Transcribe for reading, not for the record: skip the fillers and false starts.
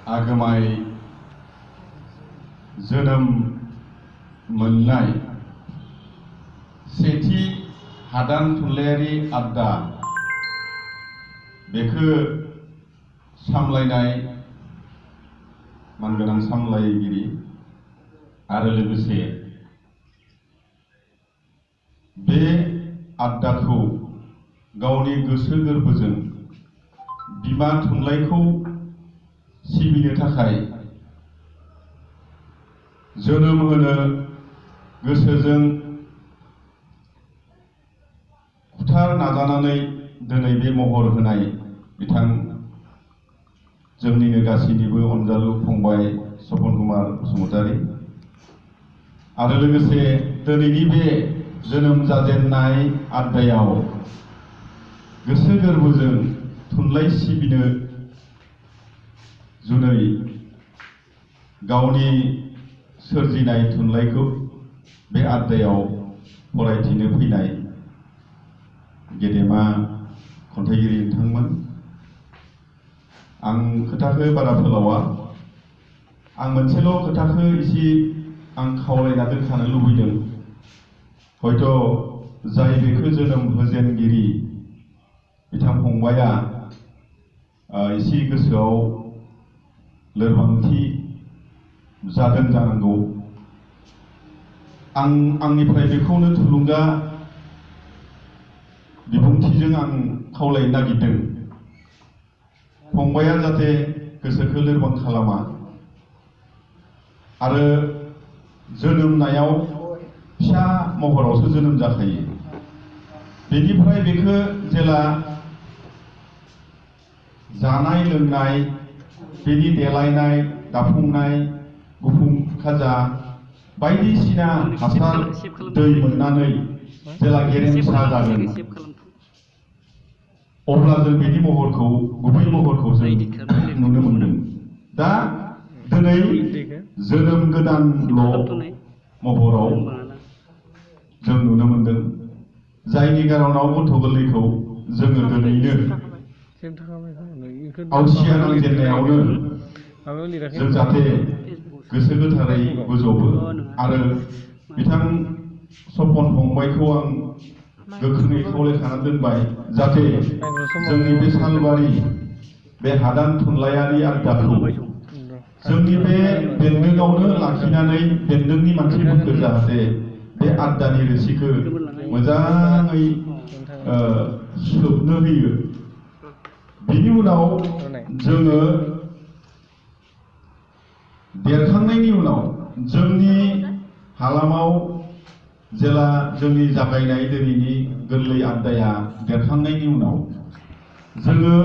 आगोमाय जोनोम मोननाय सेथि हादान थुनलाइयारि आड्डा बेखौ सामलायनाय मानगोनां सामलायगिरि आरो लोगोसे बे आड्डाखौ गावनि गोसो गोरबोजों बिमा थुनलाइखौ सिबिनो थाखाय जोनोम होनो गोसोजों खुथार नाजानानै दिनै बे महर होनाय बिथां जोंनिनो गासैनिबो अनजालु फंबाय सपन कुमार बसुमतारी आरो लोगोसे दिनैनि बे जोनोम जाजेननाय आड्डायाव गोसो गोरबोजों थुनलाइ सिबिनो जुनै गावनि सोरजिनाय थुनलाइखौ बे आड्डायाव फरायथिनो फैनाय गेदेमा खन्थाइगिरि नोंथांमोन, आं खोथाखौ बारा फोलावा। आं मोनसेल' खोथाखौ एसे आं खावलायना दोनखानो लुबैदों। हयथ' जाय बेखौ जोनोम होजेनगिरि बिथां फंबाया एसे गोसोआव लोरबांथि जादों जानांगौ। आं आंनिफ्राय बेखौनो थुलुंगा बिबुंथिजों आं खावलायनो नागिरदों। फंबाया जाहाथे गोसोखौ लोरबां खालामा आरो जोनोमनायाव फिसा महरावसो जोनोम जाखायो। बेनिफ्राय बेखौ जेला जानाय लोंनाय बेनि देलायनाय दाफुंनाय गुफुं खाजा बायदिसिना हासार दै मोननानै जेला गेरेमसा जागोन अब्ला जों बेनि महरखौ गुबै महरखौ जों नुनो मोनदों। दा दिनै जोनोम गोदानल' महराव जों नुनो मोनदों, जायनि कारनाव गथ' गोरलैखौ जोङो दिनैनो आवसिया नांजेननायावनो जों जाहाथे गोसो गोथारै बोजबो आरो बिथां सपन फंबायखौ आं गोख्रोङै खावलायखाना दोनबाय जाहाथे जोंनि बे सालबारि बे हादान थुनलाइयारि आड्डाखौ जोंनि बे बेन्दोंआवनो लाखिनानै बेन्दोंनि मानसिफोरखौ जाहाथे बे आड्डानि रोसिखौ मोजाङै सोबनो होयो। बिनि उनाव जोङो देरखांनायनि उनाव जोंनि हालामाव जेला जोंनि जागायनाय दिनैनि गोरलै आड्डाया देरखांनायनि उनाव जोङो